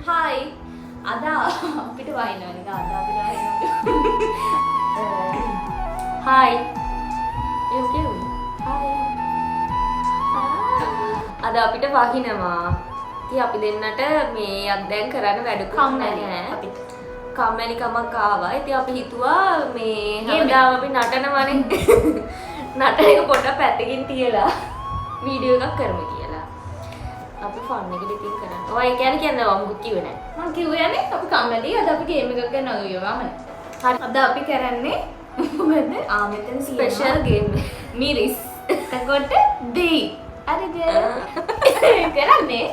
Hi අද අපිට වහිනවා නේද? අද අපිට වහිනවා. හායි. ඒ කිව්වේ. හායි. අද අපිට වහිනවා. ඉතින් අපි දෙන්නට මේ අත් දැන් කරන්න වැඩකුත් කම්මැලි නැහැ. අපිට. කම්මැලි කමක් ආවා. ඉතින් අපි හිතුවා මේ ගේම් හැමදාම අපි නටනවනේ. නටන එක පොඩ්ඩක් පැත්තකින් තියලා වීඩියෝ එකක් කරමු කියලා. අපි ෆන් එකට ඉතින් කරන්නේ. ඔය ඒ කියන්නේ කියන්නේ මම මොකුත් කිව්වේ නෑ. මං කිව්වේ නේ අපි කම්මැලි අද අපි ගේම් එකක් කරනවා කිව්වා මම. හරි. අද අපි කරන්නේ මොකද? ආ මෙතන ස්පෙෂල් ගේම් එක. මිරිස්. එතකොට දෙයි. හරිද? කරන්නේ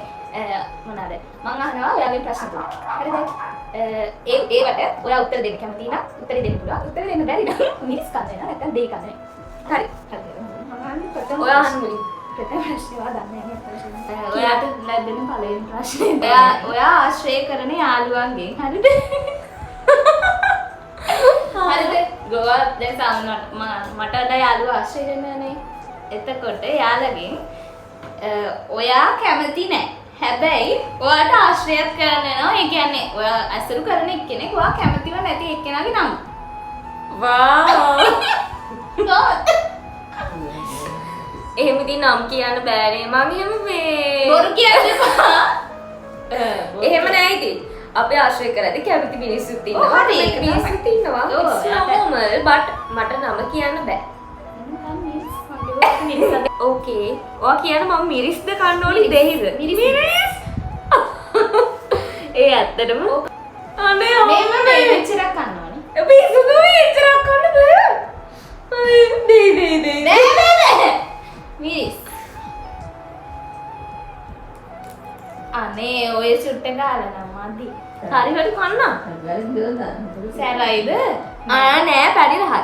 මොනවාද? මං අහනවා ඔයාගෙන් ප්‍රශ්න තුනක්. හරිද? ඒ ඒවට ඔයා උත්තර දෙන්න කැමති නම් උත්තර දෙන්න පුළුවන්. උත්තර දෙන්න බැරි නම් මිරිස් කන්න වෙනවා නැත්නම් දෙයි කන්න වෙනවා. හරි. හරිද? මං අහන්නේ ප්‍රථම ඔයා අහන්න මුලින්. ප්‍රථම ප්‍රශ්නේ ඔයා දන්නේ නැහැ නේ ප්‍රශ්නේ. ඔයාට ලැබෙන පළවෙනි ප්‍රශ්නේ. ඔයා ඔයා ආශ්‍රය කරන යාළුවන්ගෙන් හරිද? හරිද? ගෝවා දැන් සාමාන්‍ය මට වඩා යාළුවෝ ආශ්‍රය කරනවානේ. එතකොට යාළුවගෙන් ඔයා කැමති නෑ. හැබැයි ඔයාට ආශ්‍රයත් කරන්න වෙනවා. ඒ කියන්නේ ඔයා ඇසුරු කරන එක්කෙනෙක් ඔයා කැමතිව නැති එක්කෙනාගේ නම. වාව්. කොහොමද? එහෙම ඉතින් නම් කියන්න බෑනේ. මං එහෙම මේ බොරු කියන්න එපා. එහෙම නෑ ඉතින්. අපි ආශ්‍රය කරද්දි කැමති මිනිස්සුත් ඉන්නවා. ඔව්, හරි, ඒක කැමති මිනිස්සුත් ඉන්නවා. ඔව්, It's normal but මට නම කියන්න බෑ. මිරිස් මං කිව්වා මිරිස්. ඕකේ. ඔයා කියන්න මම මිරිස්ද කන්න ඕනි දෙහිද? මිරිස්. ඒ ඇත්තටම අනේ මේම අම්මේ. මේ මෙච්චරක් කන්න ඕනේ. අපි සුදුයි එච්චරක් කන්න බෑ. අනේ දෙයි දෙයි දෙයි. නෑ නෑ නෑ. මිරිස්. අනේ ඔය චුට්ට ගාලා නම් මදි. හරි හරි කන්න. සැරයිද? ආ නෑ පැණි රහයි.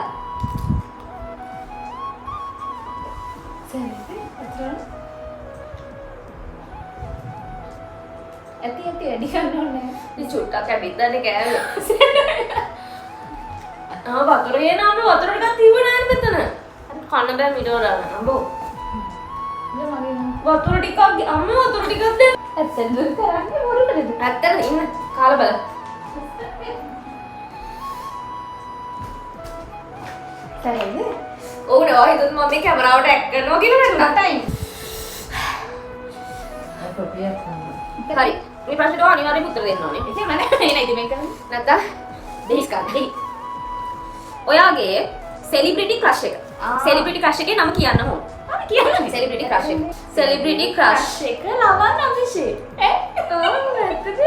සැරයිද? අතරන. ඇති ඇති වැඩි ගන්න ඕනේ නෑ. ඉතින් චුට්ටක් ඇවිද්දානේ කෑවේ. ආ වතුර ගේන අපි වතුර ටිකක් තිබ්බ නෑනේ මෙතන. අර කන්න බෑ මිරෝර අම්බෝ. නෑ මගේ නම්. වතුර ටිකක් අම්මේ වතුර ටිකක් දෙන්න. ඇත්තටම කරන්නේ බොරුකටද? ඇත්තටම ඉන්න කාලා බලන්න. සැරයිද? ඔව් නේ ඔයා හිතුවත් මම මේ කැමරාවට ඇක් කරනවා කියලා නේද? චුට්ටයි. හරි. මේ ප්‍රශ්නෙට ඔයා අනිවාර්යයෙන්ම උත්තර දෙන්න ඕනේ. එහෙම නෑ නෑ ඉතින් මේක කරන්නේ. නැත්තම් දෙහිස් කන්න දෙහි. ඔයාගේ සෙලිබ්‍රිටි ක්‍රෂ් එක. ආ. සෙලිබ්‍රිටි ක්‍රෂ් එකේ නම කියන්න ඕන. අර කියන්න. සෙලිබ්‍රිටි ක්‍රෂ් එක. Celebrity crush. එක ලවන් අභිෂේක්. ඈ? ඔව් ඇත්තද?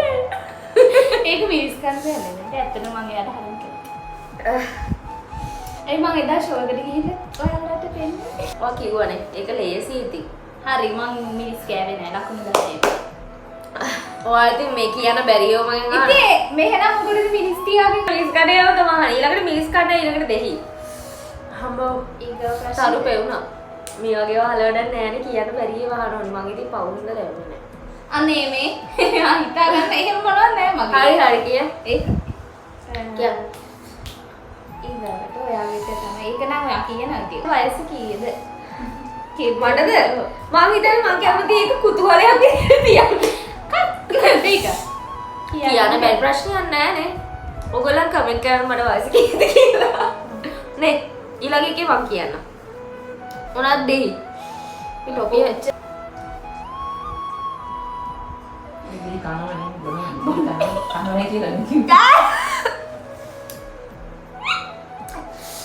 ඒක මිරිස් කන්න බෑ නේද? ඇත්තටම මං එයාට හරිම කැමතියි. ඇයි මං එදා ෂෝ එකට ගිහිල්ලා ඔයාලට පෙන්නුවේ? ඔයා කිව්වනේ ඒක ලේසි ඉතින්. හරි මං මිරිස් කෑවේ නෑ ලකුණු 10. ඔයා ඉතින් මේ කියන්න බැරි ඒවා මගෙන් අහනවා. ඉතින් මෙහෙනම් මොකටද මිරිස් තියාගෙන? මිරිස් කඩේ යව තමයි අහන්නේ. ඊළඟට මිරිස් කඩ ඊළඟට දෙහි. හම්බෝ ඊගව ප්‍රශ්න. තරු පෙවුනා. මේ වගේ ඒවා අහලා වැඩක් නෑනේ කියන්න බැරි ඒවා අහනවනේ. මං ඉතින් පවුල් ඉඳලා ලැබුණේ නෑ. අනේ මේ ආ හිතා ගන්න එහෙම මොනවත් නෑ මගේ. හරි හරි කිය. ඒක කිය. ඊගවට ඔයාගේ එක තමයි. ඒක නම් ඔයා කියනවා ඉතින්. වයස කීයද? මටද? මං හිතන්නේ මං කැමති ඒක කුතුහලයක් විදිහට තියන්න. ඒක. කියන්න බැරි ප්‍රශ්නයක් නෑනේ. ඔයගොල්ලන් කමෙන්ට් කරන්න මට වයස කීයද කියලා. නේ ඊළඟ එකේ මං කියන්නම්. මොනවද දෙහි? මේ ටොපිය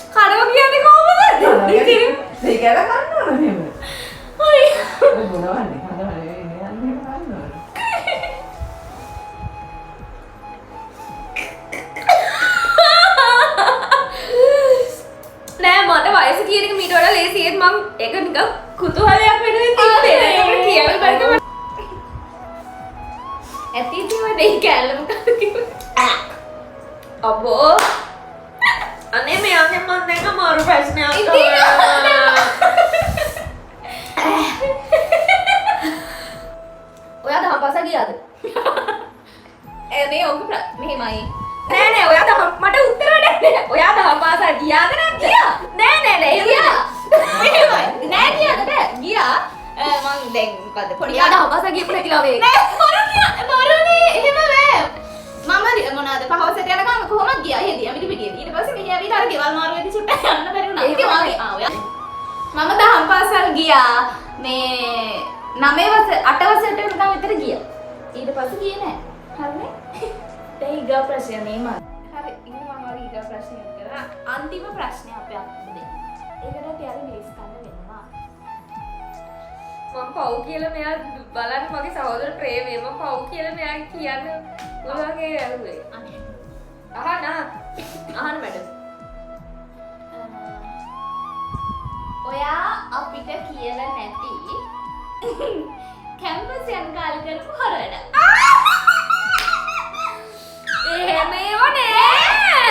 කනවා කියන්නේ කොහොමද? ඉතින් හරි. නෑ මට වයස කියන එක මීට වඩා ලේසි. ඒත් මං ඒක නිකන් කුතුහලයක් වෙනුවෙන් තිබ්බේ. ඒකට කියන්න බැරිකම. ඇති ඉතින් ඔය දෙහි කෑල්ල මොකද කිව්වේ? අබෝ. අනේ මෙයාගෙන් මං දැන් අමාරු ප්‍රශ්නයක් ඉතින් අහනවා. ඔයා දහම් පාසල් ගියාද? අනේ ඔක මෙහෙමයි. නෑ නෑ ඔයා දහම් මට උත්තර වැඩක් නෑ. ඔයා දහම් පාසල් ගියාද නැද්ද? ගියා. නෑ නෑ නෑ එහෙම ගියා. මෙහෙමයි. නෑ කියන්න බෑ. ගියා. මං දැන් මොකද්ද පොඩි ඔයා දහම් පාසල් ගියපු නැති ළමයෙක්. නෑ බොරු කිය බොරුනේ එහෙම බෑ. පාසල් ගියා මේ 9 වසර 8 වසරට වෙනකන් විතර ගියා. ඊට පස්සේ ගියේ නෑ. හරිනේ? දැන් ඊගා ප්‍රශ්නය නේ මම. හරි ඉන්න මම වගේ ඊගා ප්‍රශ්නය කරා. අන්තිම ප්‍රශ්නය අපේ අක්කට දෙන්න. ඒකට අපි අර මිරිස් කන්න වෙනවා. මම පව් කියලා මෙයා බලන්න මගේ සහෝදර ප්‍රේමය. මම පව් කියලා මෙයා කියන්න ඔයාගේ ඇහුවේ. අනේ. අහන්න අහන්න මැඩම්. ඔයා අපිට කියලා නැති කැම්පස් යන කාලේ කරපු හොර වැඩ. එහෙම ඒවා නෑ.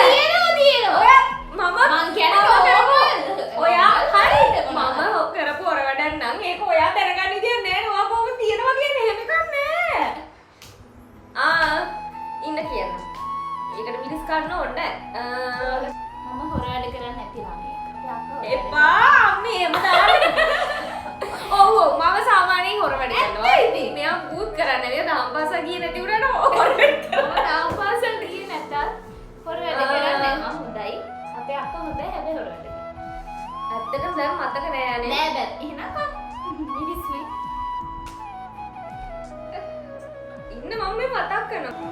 තියෙනවා තියෙනවා. ඔයා මම මං කියන්නේ මම normal. ඔයා හරි මොනවද? මම කරපු හොර වැඩක් නම් ඒක ඔයා දැනගන්න විදියක් නෑ නේ. ඔයා කොහොම තියෙනවා කියන්නේ එහෙම එකක් නෑ. ආ ඉන්න කියන්න. ඒකට මිරිස් කන්න ඕනේ නෑ. මම හොර වැඩ කරන්නේ නැති ළමයෙක්. අපේ අක්කා හොර වැඩ එපා අම්මේ එහෙම දාන්න. ඔව් ඔව් මම සාමාන්‍යයෙන් හොර වැඩ කරනවා. ඇත්ත ඉතින්. මෙයා බූත් කරන්නේ නෑ. දහම් පාසල් ගියේ නැති වුණාට හොර වැඩ කරනවා. මම දහම් පාසල් ගියේ නැතත් හොර වැඩ කරන්නේ නෑ. මම හොඳයි. අපේ අක්කා හොඳයි හැබැයි හොර වැඩ කරනවා. ඇත්තටම දැන් මතක නෑ අනේ. නෑ බෑ. එහෙනම් කන්න. මිරිස් මේ. ඉන්න මම මේ මතක් කරනවා.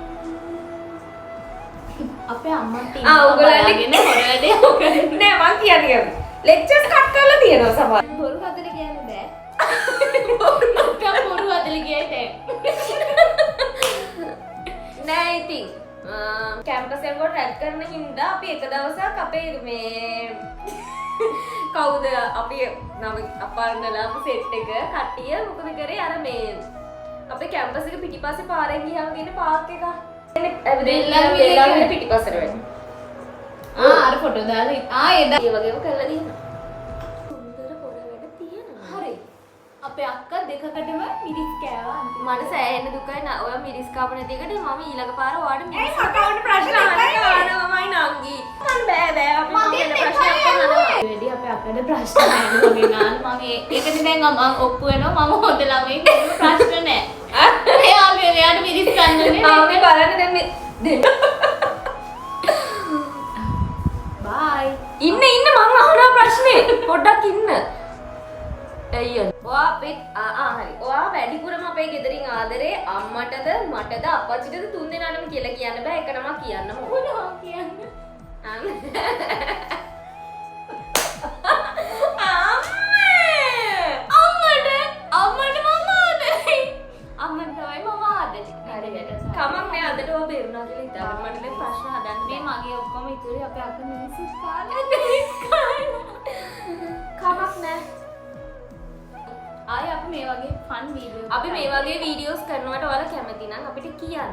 අපේ අම්මත් ආ, ඔයගොල්ලන්ට බලාගෙන හොර වැඩේ කරන්නේ. නෑ මං කියන්නේ ලෙක්චර්ස් කට් කරලා තියෙනවා සමහර. බොරු හදලා කියන්න බෑ. අක්කා බොරු හදලා කියයි දැන්. නෑ ඉතින් කැම්පස් යනකොට රැග් කරන හින්දා අපි එක දවසක් අපේ මේ කවුද අපි නම අපර්ණලා සෙට් එක කට්ටිය මොකද කරේ අර මේ අපේ කැම්පස් එක පිටිපස්සේ පාරෙන් ගියාම තියෙන පාක් එක. වෙල්ලම් වෙල්ලම් පිටිපස්සට වෙන්නේ. ආ අර ෆොටෝ දාලා ආ එදා ඒ වගේම කරලා තියෙනවා. සුන්දර හොර වැඩ තියෙනවා. හරි. අපේ අක්කා දෙකකටම මිරිස් කෑවා අන්තිමට. මට සෑහෙන දුකයි ඔයා මිරිස් කාපු නැති එකට මම ඊළඟ පාර ඔයාට මිරිස් මට ඕන ප්‍රශ්න අහනවාමයි නංගි. මං බෑ බෑ අපි මම මගෙත් වෙන ප්‍රශ්නයක් එපා අහනවා. වැඩි අපේ අක්කට ප්‍රශ්න අහනවා මගේ නාන මං ඒකනේ දැන් මං ඔප්පු වෙනවා මම හොඳ ළමයෙක් කිසිම ප්‍රශ්න නෑ. එයා මේ එයාට මිරිස් කන්නනේ. ආ මේ බලන්න දැන් මේ දෙන්න. බයි. ඉන්න ඉන්න මං අහනවා ප්‍රශ්නේ. පොඩ්ඩක් ඉන්න. අයියෝ. ඔයා අපේ ආ හරි. ඔයා වැඩිපුරම අපේ ගෙදරින් ආදරේ අම්මටද මටද අප්පච්චිටද තුන් දෙනාටම කියලා කියන්න බෑ. එක නමක් කියන්නම ඕන. මොනවා කියන්න? අම්මේ! අම්මට අම්මට මම ආදරේ. අම්මට තමයි මම ආදරේ. හරි හරි. කමක් නෑ අදට ඔයා බේරුණා කියලා හිතාගන්න. මට දැන් ප්‍රශ්න හදන්න මේ බෑ. මගේ ඔක්කොම ඉතුරු අපේ අක්කා මිනිස්සුත් කාලා මිරිස් කාලා. කමක් නෑ. ආයේ අපි මේ වගේ ෆන් වීඩියෝ අපි මේ වගේ වීඩියෝස් කරනවට ඔයාලා කැමති නම් අපිට කියන්න.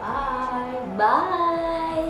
බයි. බයි.